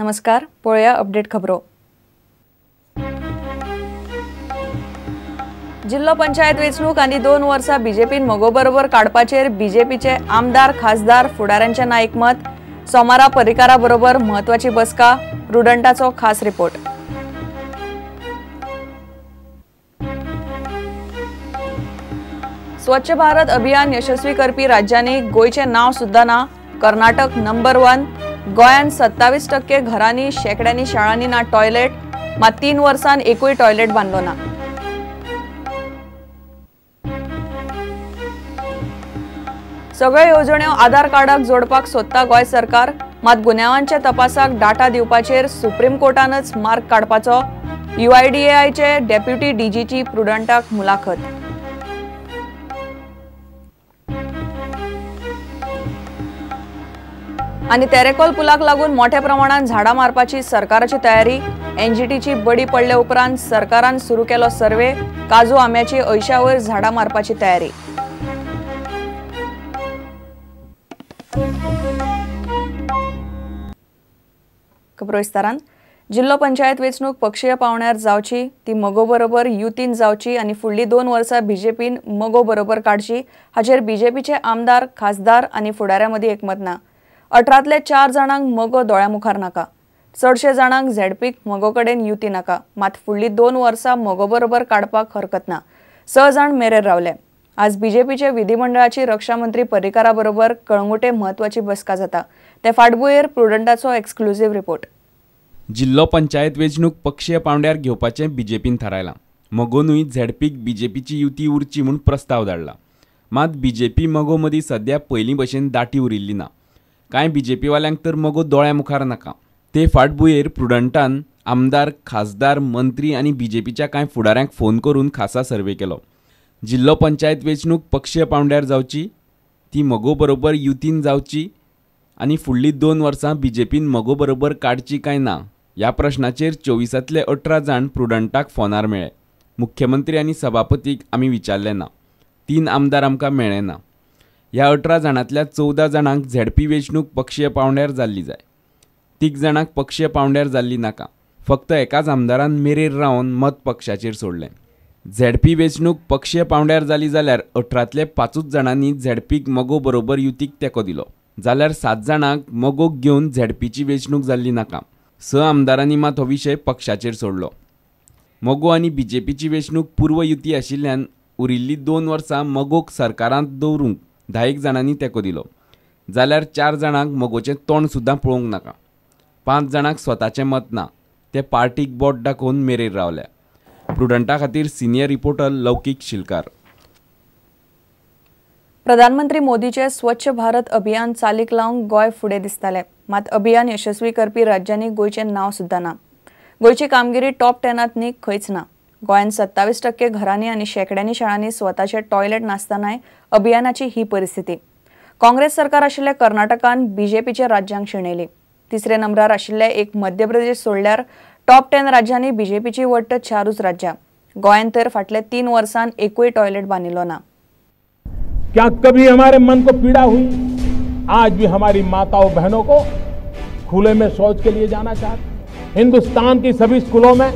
नमस्कार, पळोवया अपडेट खबरो. जिल्लो पंचायत वेंचणूक आनी 2 वर्सां बीजेपीन मगो बरोबर काडपाचेर बीजेपीचे आमदार खासदार फुडाऱ्यांचे ना एकमत. सोमारा पर्रीकारा बरोबर म्हत्वाची बसका. प्रुडंटाचो खास रिपोर्ट. स्वच्छ भारत अभियान यशस्वी करपी राज्यांनी गोंयचें नांव सुद्दां ना. कर्नाटक नंबर 1. गोंयांत 27% घरांनी शेंकड्यांनी शाळांनी ना टॉयलेट. मात 3 वर्सां एकूय टॉयलेट बांदलो ना. सगळ्यो येवजण्यो आधार कार्डाक जोडपाक सोदता गोंय सरकार. मात गुन्यांवांच्या तपासाक डाटा दिवपाचेर सुप्रीम कोर्टानच मार्ग काडपाचो. UIDAIचे डेप्युटी डीजीची प्रुडंटाक मुलाखत. आनी तेरेखोल पुलाक लागून मोठ्या प्रमाणात झाडां मारपाची सरकाराची तयारी. एनजीटीची बडी पडले उपरांत सरकारान सुरू केलो सर्वे. काजू आंब्याची ऐशावयर झाडां मारपाची तयारी. खबरो विस्तारान. जिल्लो पंचायत वेंचणूक पक्षीय पावंड्यार जावची, ती मगो बरोबर युतीन जावची आनी फुडली 2 वर्सां बीजेपीन मगो बरोबर काडची हाचेर बीजेपीचे आमदार खासदार आनी फुडाऱ्यां मदीं एकमत ना. 18तले 4 जाणांक मगो दोळ्या मुखार नाका. चडशे जाणांक झेडपीक मगो कडेन युती नाका. मात फुडली 2 वर्सां मगो बरोबर काडपाक हरकत ना. 6 जाण मेरेर रावले. आज बीजेपीचे विधिमंडळाची रक्षा मंत्री पर्रीकारा बरोबर कळंगुटे म्हत्वाची बसका जाता. ते फाटभुंयेर प्रुडंटाचो एक्सक्लुझिव्ह रिपोर्ट. जिल्लो पंचायत वेंचणूक पक्षीय पावंड्यार घेवपाचें बीजेपीन थारायलां. मगोनूय झेडपीक बीजेपीची युती उरची म्हूण प्रस्ताव धाडला. मात बीजेपी मगो मदीं सद्या पयलीं भशेन दाटी उरिल्ली ना. कांय बीजेपीवाल्यांक तर मगो दोळ्या मुखार नाका. ते फाटभुंयेर प्रुडंटान आमदार खासदार मंत्री आनी बीजेपीच्या कांय फुडाऱ्यांक फोन करून खासा सर्वे केलो. जिल्लो पंचायत वेंचणूक पक्षीय पावंड्यार जावची, ती मगो बरोबर युतीन जावची आनी फुडली 2 वर्सां बीजेपीन मगो बरोबर काडची काय ना ह्या प्रश्नाचेर 24तले 18 जाण प्रुडंटाक फोनार मेळ्ळे. मुख्यमंत्री आनी सभापतीक आमी विचारलें ना. 3 आमदार आमकां मेळ्ळे ना. ह्या 18 जाणांतल्या 14 जाणांक झेडपी वेंचणूक पक्षीय पावंड्यार जाल्ली जाय. 3 जाणांक पक्षीय पावंड्यार जाल्ली नाका. फक्त एकाच आमदारान मेरेर रावन मत पक्षाचेर सोडलें. झेडपी वेंचणूक पक्षीय पावंड्यार जाली जाल्यार 18तले 5 जाणांनी झेडपीक मगो बरोबर युतीक तेंको दिलो. जाल्यार 7 जाणांक मगोक घेवन झेडपीची वेंचणूक जाल्ली नाका. 6 आमदारांनी मात हो विशय पक्षाचेर सोडलो. मगो आनी बीजेपीची वेंचणूक पूर्व युती आशिल्ल्यान उरिल्ली 2 वर्सां मगोक सरकारांत दवरूंक 10 जाणांनी तेंको दिलो. जाल्यार 4 जाणांक मगोचें तोंड सुद्दां पळोवंक नाका. 5 जाणांक स्वताचें मत ना. ते पार्टीक बोट दाखोवन मेरेर रावल्या. प्रुडंटा खातीर सिनियर रिपोर्टर लौकीक शिलकार. प्रधानमंत्री मोदीचे स्वच्छ भारत अभियान चालीक लावंक गोंय फुडें दिसतालें. मात अभियान यशस्वी करपी राज्यांनी गोंयचें नांव सुद्दां ना. गोंयची कामगिरी टॉप 10त न्ही खंयच ना. गोंयांत 27% घरांनी आनी शेंकड्यांनी शाळांनी स्वताचे टॉयलेट नासतनाय अभियानाची ही परिस्थिती. काँग्रेस सरकार आशिल्ल्या कर्नाटकान बीजेपीच्या राज्यांक शेणयली. 3रे नंबरार आशिल्ले एक मध्य प्रदेश सोडल्यार टॉप 10 राज्यांनी बीजेपीची वट्ट 4 राज्यां. गोंयांत तर फाटले 3 वर्सां एकूय टॉयलेट बांदिल्लो ना. क्या कभी हमारे मन को पीड़ा हुई? आज भी हमारी माताओं बहनों को खुले में शौच के लिए जाना चाहते। हिंदुस्तान की सभी स्कूलों में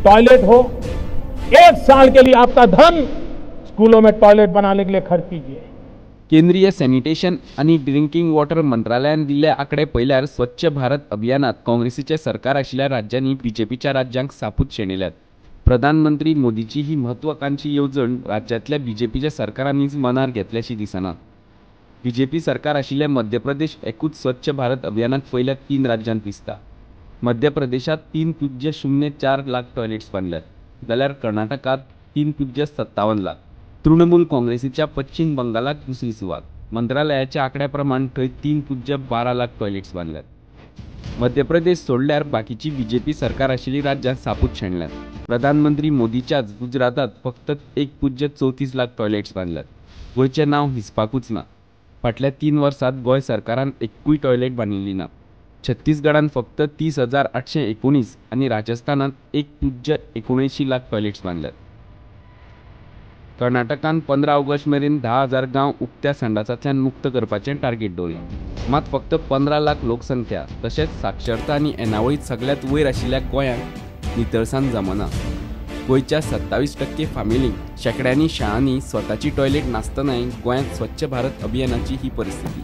टॉयलेट हो। 1 साल के लिए आपका धन स्कूलों में टॉयलेट बनाने के लिए खर्च कीजिए। केंद्रीय सॅनिटेशन आनी ड्रिंकिंग वॉटर मंत्रालयान दिल्ले आंकडे पळयल्यार स्वच्छ भारत अभियानात काँग्रेसीचे सरकार आशिल्ल्या राज्यांनी बीजेपीच्या राज्यांक सापूच शेणयल्यात. प्रधानमंत्री मोदीची ही महत्वाकांक्षी येवजण राज्यांतल्या बीजेपीच्या सरकारांनीच मनार घेतल्याशी दिसना. बीजेपी सरकार आशिल्ले मध्य प्रदेश एकूच स्वच्छ भारत अभियानात पयल्या 3 राज्यांत दिसता. मध्य प्रदेशात 3.04 लाख टॉयलेट्स बांदल्यात, जाल्यार कर्नाटकात 3.57 लाख. तृणमूल काँग्रेसीच्या पश्चिम बंगालात दुसरी सुवात. मंत्रालयाच्या आंकड्या प्रमाण थंय 3.12 लाख टॉयलेट्स बांदल्यात. मध्य प्रदेश सोडल्यार बाकीची बीजेपी सरकार आशिल्ली राज्यां सापूच शेणल्यात. प्रधानमंत्री मोदीच्याच गुजरातात फक्त 1.34 लाख टॉयलेट्स बांदल्यात. गोंयचें नांव हिसपाकूच ना. फाटल्या 3 वर्सांत गोंय सरकारान एकूय टॉयलेट बांदिल्ली ना. छत्तीसगडान फक्त 30,819 आनी राजस्थानात 1.79 लाख टॉयलेट्स बांदल्यात. कर्नाटकान 15 ऑगस्ट मेरेन 10,000 गांव उक्त्या संडासांतल्यान मुक्त करपाचें टार्गेट दवरलां. मात फक्त 15 लाख लोकसंख्या तशेंच साक्षरता आनी येणावळींत सगल्यांत वयर आशिल्ल्या गोंयांक नितळसाण जमना. गोंयच्या 27% फामिलींक शेंकड्यांनी शाळांनी स्वताची टॉयलेट नासतनाय गोंयांत स्वच्छ भारत अभियानाची ही परिस्थिती.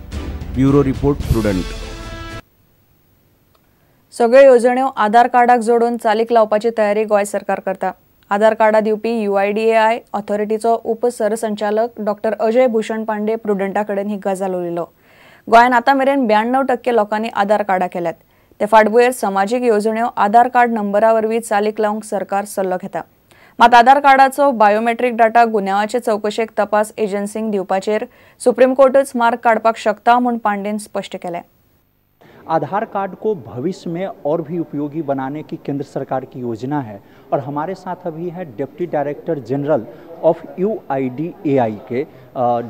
Bureau report, Prudent. सगळ्यो येवजण्यो आधार कार्डाक जोडून चालीक लावपाची तयारी गोंय सरकार करता. आधार कार्डां दिवपी UIDAI ऑथॉरिटीचो उपसरसंचालक डॉक्टर अजय भूषण पांडे प्रुडंटा कडेन ही गजाल उलयलो. गोंयांत आतां मेरेन 92% लोकांनी आधार कार्डां केल्यात. ते फाटभुंयेर समाजीक येवजण्यो आधार कार्ड नंबरा वरवीं चालीक लावंक सरकार सल्लो घेता. मात आधार कार्डाचो बायोमेट्रीक डाटा गुन्यांवाचे चवकशेक तपास एजन्सींक दिवपाचेर सुप्रीम कोर्टच मार्ग काडपाक शकता म्हूण पांडेन स्पश्ट केलें. आधार कार्ड को भविष्य में और भी उपयोगी बनाने की केंद्र सरकार की योजना है और हमारे साथ अभी है deputy director general of UIDAI के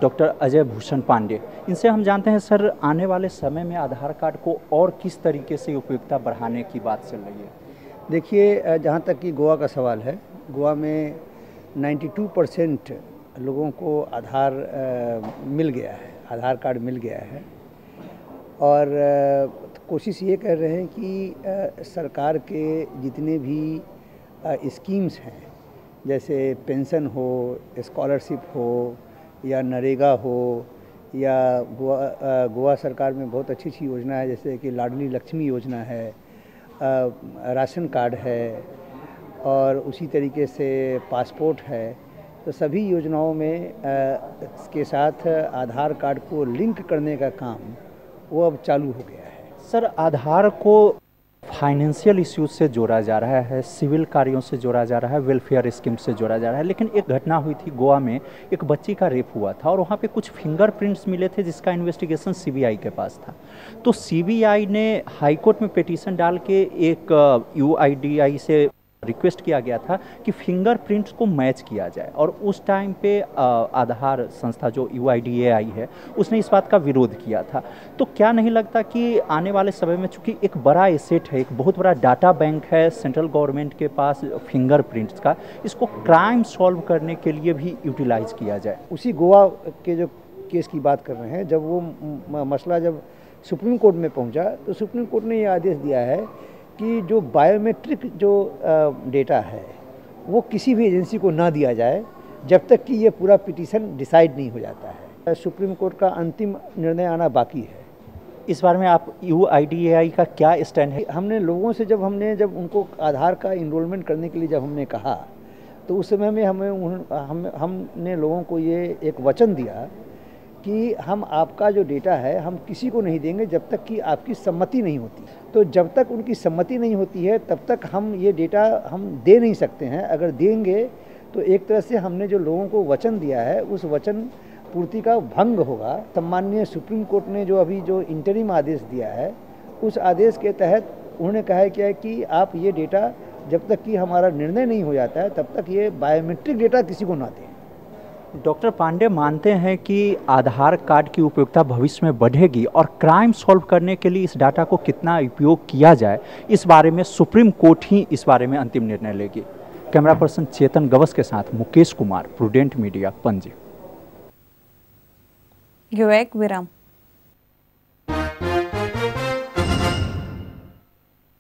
डॉक्टर अजय भूषण पांडे। इनसे हम जानते हैं सर, आने वाले समय में आधार कार्ड को और किस तरीके से उपयोगिता बढ़ाने की बात चल रही है। देखिए, जहाँ तक कि गोवा का सवाल है, गोवा में 92% लोगों को आधार मिल गया है, आधार कार्ड मिल गया है और कोशिश ये कर रहे हैं कि सरकार के जितने भी स्कीम्स हैं, जैसे पेंशन हो, स्कॉलरशिप हो या नरेगा हो, या गोवा सरकार में बहुत अच्छी अच्छी योजना है, जैसे कि लाडली लक्ष्मी योजना है, राशन कार्ड है और उसी तरीके से पासपोर्ट है, तो सभी योजनाओं में के साथ आधार कार्ड को लिंक करने का काम वो अब चालू हो गया है। सर, आधार को फाइनेंशियल इश्यूज से जोड़ा जा रहा है, सिविल कार्यों से जोड़ा जा रहा है, वेलफेयर स्कीम से जोड़ा जा रहा है, लेकिन एक घटना हुई थी गोवा में, एक बच्ची का रेप हुआ था और वहाँ पे कुछ फिंगरप्रिंट्स मिले थे जिसका इन्वेस्टिगेशन सीबीआई के पास था। तो सीबीआई ने हाईकोर्ट में पिटीशन डाल के एक यूआईडीआई से रिक्वेस्ट किया गया था कि फिंगरप्रिंट्स को मैच किया जाए और उस टाइम पे आधार संस्था जो यूआईडीएआई है उसने इस बात का विरोध किया था। तो क्या नहीं लगता कि आने वाले समय में चूँकि एक बड़ा एसेट है, एक बहुत बड़ा डाटा बैंक है सेंट्रल गवर्नमेंट के पास फिंगरप्रिंट्स का, इसको क्राइम सॉल्व करने के लिए भी यूटिलाइज किया जाए? उसी गोवा के जो केस की बात कर रहे हैं, जब वो मसला जब सुप्रीम कोर्ट में पहुँचा तो सुप्रीम कोर्ट ने ये आदेश दिया है कि जो बायोमेट्रिक जो डेटा है वो किसी भी एजेंसी को ना दिया जाए जब तक कि ये पूरा पिटीशन डिसाइड नहीं हो जाता है। सुप्रीम कोर्ट का अंतिम निर्णय आना बाकी है। इस बारे में आप यूआईडीएआई का क्या स्टैंड है? हमने लोगों से जब उनको आधार का इनरोलमेंट करने के लिए जब हमने कहा तो उस समय में हमने लोगों को ये एक वचन दिया कि हम आपका जो डेटा है हम किसी को नहीं देंगे जब तक कि आपकी सम्मति नहीं होती। तो जब तक उनकी सम्मति नहीं होती है तब तक हम ये डेटा हम दे नहीं सकते हैं। अगर देंगे तो एक तरह से हमने जो लोगों को वचन दिया है उस वचन पूर्ति का भंग होगा। सम्माननीय सुप्रीम कोर्ट ने जो अभी जो इंटरिम आदेश दिया है उस आदेश के तहत उन्होंने कहा है क्या है कि आप ये डेटा जब तक कि हमारा निर्णय नहीं हो जाता है तब तक ये बायोमेट्रिक डेटा किसी को ना दें। डॉक्टर पांडे मानते हैं कि आधार कार्ड की उपयोगिता भविष्य में बढ़ेगी और क्राइम सॉल्व करने के लिए इस डाटा को कितना उपयोग किया जाए इस बारे में सुप्रीम कोर्ट ही इस बारे में अंतिम निर्णय लेगी। कैमरा पर्सन चेतन गवस के साथ मुकेश कुमार, प्रूडेंट मीडिया, पणजी। घेऊया एक विराम।